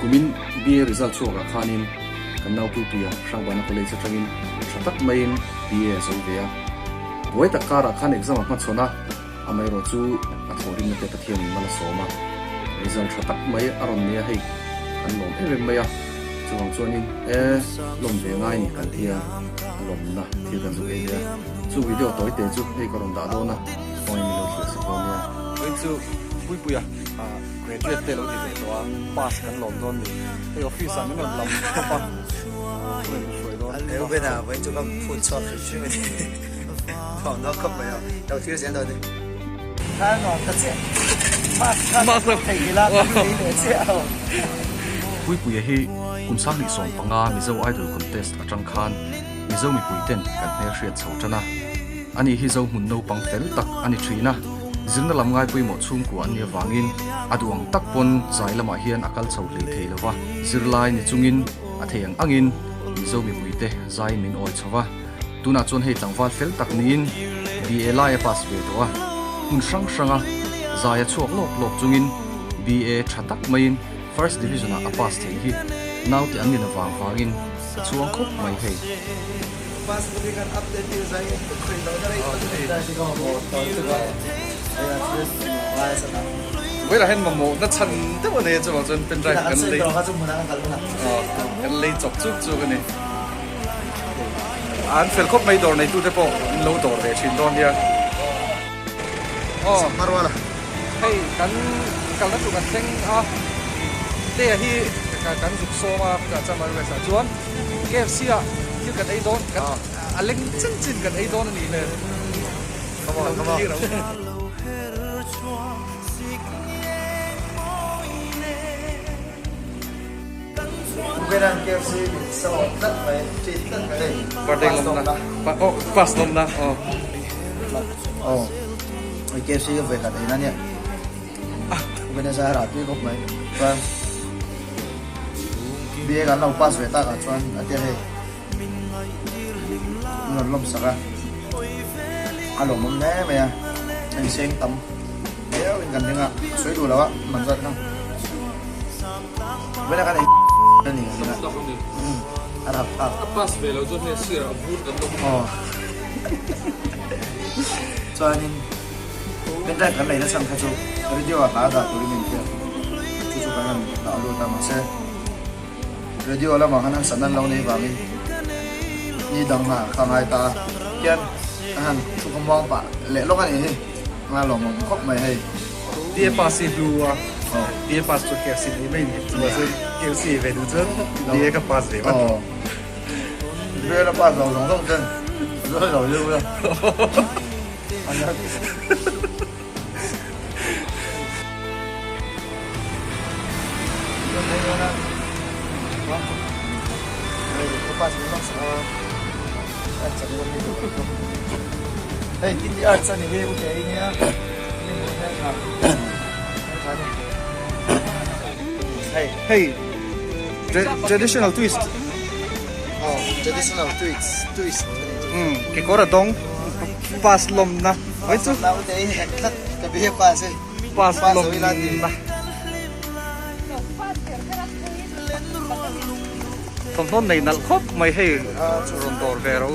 Kumin BA result chhuakah khanin kan nau Puipuia Hrangbana College atangin tha tak maiin BA a zo ve a. Buai tak karah khan exam a hmachhawn a, amaherawh chu a thawhrimna te Pathianin mal a sawm a, result tha tak mai a rawn nei a hei kan lawm em em mai a, chuvang chuanin e lawm ve ngai ni kan tia a lawmna thil kan zuk ei ve a, chu video tawi te chu hei ka rawn dah dawn a, khawngaih min lo thlir sak dawn nia. Vawiin chu Puipuia graduate te lo ti ve tawh a, pass kan lawm dawn ni, hei office ah min rawn lam khawp a, ka rawn hruai dawn. Reuben-a vawiin chu ka phun chhuak hrim hrim a ni. Nuam dawn khawp mai a, lo thlir zel dawn ni. Kha nuam ta chiah, mask kha kan thei ila kan lei leh chiah lo. Puipuia hi kum 2015 Mizo Idol Contest atang khan Mizo mipui ten kan hmelhriat chho tan a. Ani hi Zohmun naupang fel tak a ni thin a, zirna lam ngai pawimawh chhungkua an nih avangin a duh ang tak pawn zai lamah hian a kal chho hlei thei lo va, zirlai ni chungin a thei ang angin Mizo mipuite zaiin min awi chho va. Tunah chuan hei tlangval fel tak niin BA lai a pass ve tawh a, hmun hrang hranga zai a chhuak lawk lawk chungin BA tha tak maiin First Division ah a pass thei hi naute an nina vang vangin ka chhuang khawp mai hei. Vawilah hian mamawh na chhan deuh a nei a chuvang chuan pen drive kan lei kan lei chawp chuk chuk a ni. An fel khawp mai dawr neitute pawh in lo dawr ve thin dawn nia. Aw hei kan kalna tur kan thleng a tea hi kan zuk sawm a chutah chuan Margaret ah chuan KFC ah thil kan ei dawn kan a leng chin chin kan ei dawn a nih hmel. Come on come on. Kuberan KFC min sawm tlat mai, treat tlat mai hei. Birthday lawmna. Oh, pass lawmna. Oh. Oh. Hei KFC ka ve khat ei na nia. Kubena zai rah tui khawp mai. Chuan BA kan lo pass ve tak ah chuan a tia hei. Min rawn lawm sak a. A lawmawm hle mai a. Hei seng tam viau in kan ring a. A sawi duh lo a, man zat kha. Vela kan ei a ni a ni. A rap thlak. A pass ve lo chuan hei sir ah vur kan lawm. Aw. Chuanin pen drive kan lei na chhan kha chu radio ah hla dah turin min hriat. Chu chu kan han dah lut a mahse radio lamah khan an san an lo nei vangin ni dang hna kha ngai ta a. Khian kan han thu ka muang pah leh lawk a nih hi. Nga lawmawm khawp mai hei. Tia pass hi hlu a, tia pass chu KFC nei mai ni. Chuvang chuan KFC ei ve duh chuan tia ka pass ve vat. Tia la pass lo zawng zawng ten zawi lo deuh ula. Hei tin arts a ni hi u te hi nia. Hei hei traditional twist. Oh, traditional twist twist. Kekawr a dawng pass lawm na. Oi chu. Na u te hi hek tlat ka bi pass e. Pass lawm na. Thawmhnaw nei nalh khawp mai hei rawn dawr ve ro.